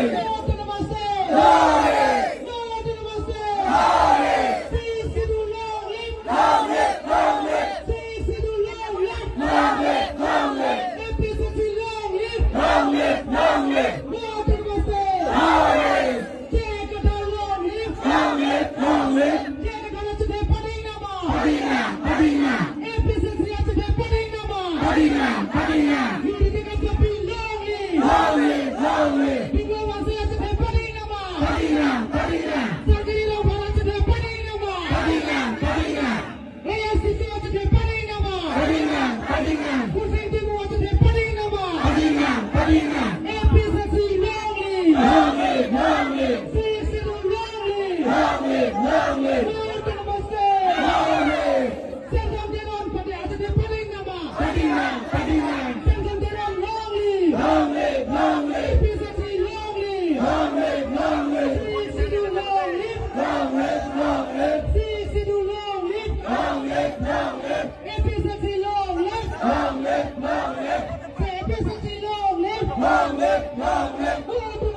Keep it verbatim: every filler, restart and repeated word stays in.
No Autonomous State! No Autonomous State! Sixth Schedule long live! Long live, long live! Sixth Schedule long live! Long live, long live! A P H L C long live! Long live, long live! No Autonomous State! Long live! J I Kathar long live! Long live, long live! J I Kathar achikhe pading nama! Pading nang, pading nang! A P H L C achikhe pading nama! Pading nang, pading nang! U T T Kassopi long live! Long live, long live! Bipul Hanse achikhe pading nama! Pading nang, pading nang! Sarkiri Rongphar achikhe pading nama! Pading nang, pading nang! A I C C achikhe pading nama! Pading nang, pading nang! Funsing Timung achikhe pading nama! Pading nang, pading nang! A P H L C long live! Long live, long live! Sixth Schedule long live! Long live, long live! No Autonomous State! Long live! Semson Teron pade achikhe pading nama! Pading nang, pading nang! Semson Teron long live! Long live, long live! A P H L C long live! Long live, long live! Sixth Schedule long live! Long live, long live! Sixth Schedule long live! Long live, long live! A P H L C long live! Long live, long live! A P H L C long live! Long live, long live!